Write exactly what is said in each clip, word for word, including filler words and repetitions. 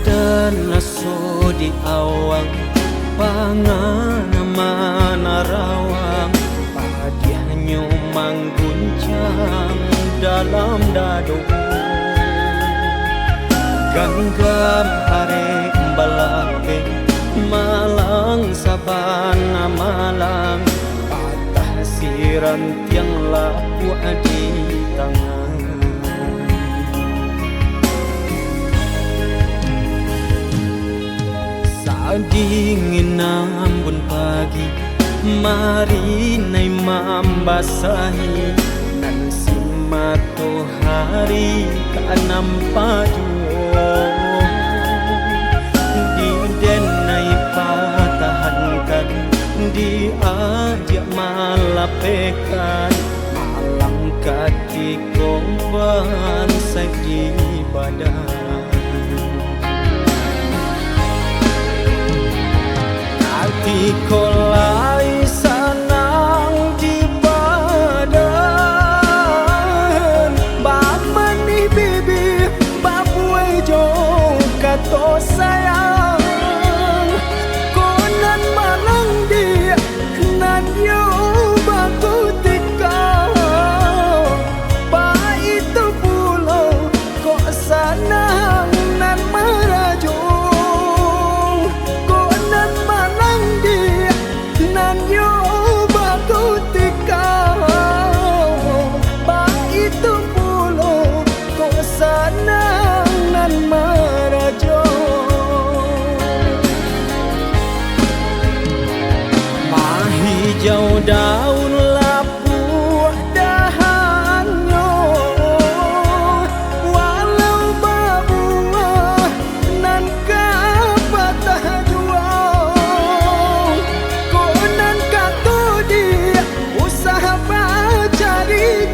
Dan aso di awang, pangan manarawang, padiahnyo mangguncang dalam dado. Ganggam arek balapeh, malang sabana malang, patah sirantiang lapuak di tangan. Sadingin ambun pagi, marinai mambasahi, nan si matohari ka nampak juo. Di denai patahankan, di adiak malapehkan, malang katiko bansai di badan. Katiko lai sanang di badan, bamanih bibih, babuai jo kato sayang. Kok nan malang di nan yo bakutika, baitu pulo kok sanang nan marajo. Kok nan malang di nan yo bakutika, baitu pulo kok sanang nan marajo. Mahijau daun lapuak dahannyo, walau babuah nan ka patah juo. Kok nan kato di usah bacari-cari,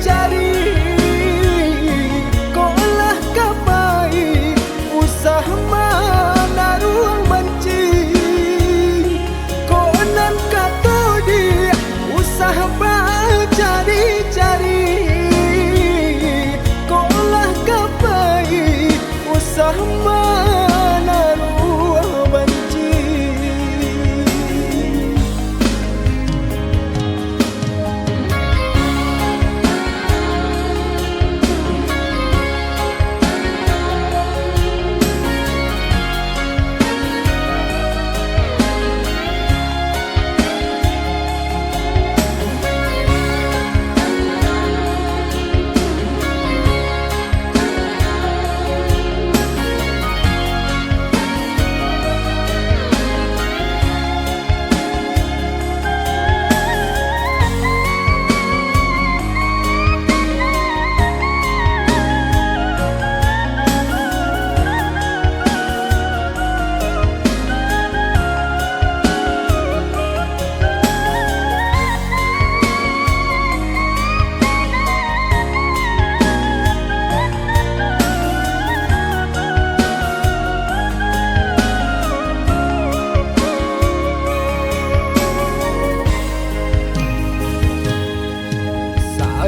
kok lah ka pai usah manaruang mancing. Kok nan kato di usah bacari-cari, kok lah ka pai usah manaruang mancing.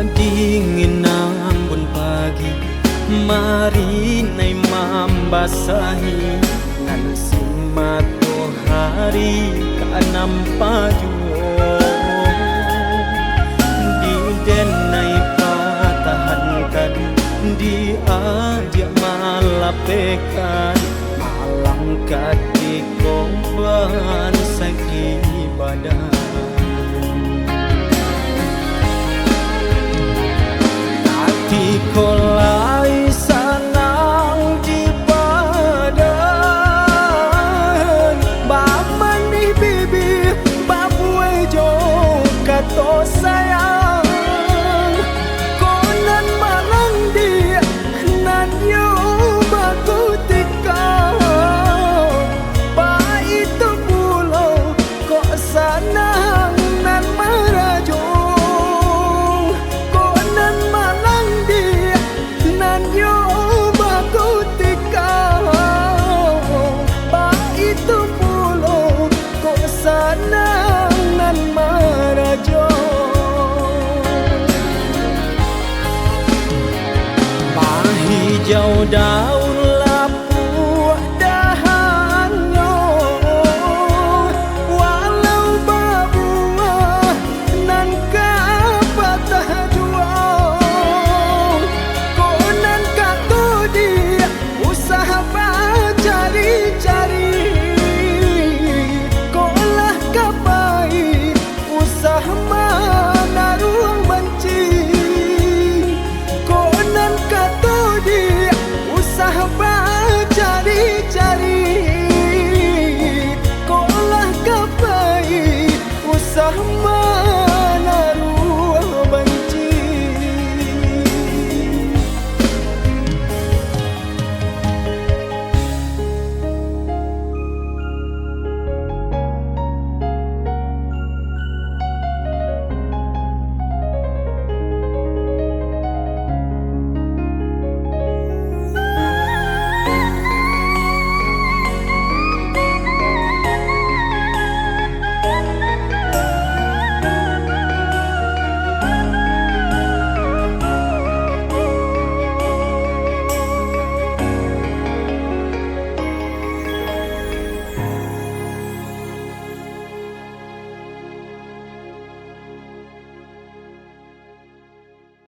Sadingin ambun pagi, marinai mambasahi, nan si matohari ka nampak juo. Di denai patahankan, di adiak malapehkan, malang katiko bansai di badan. Katiko lai sanang di badan, bamanih bibih, babuai jo kato sayang. Kok nan malang di nan yo bakutika, baitu pulo kok sanang nan marajo. Kok nan malang di nan yo bakutika, baitu pulo kok sanang nan marajo. Mahijau daun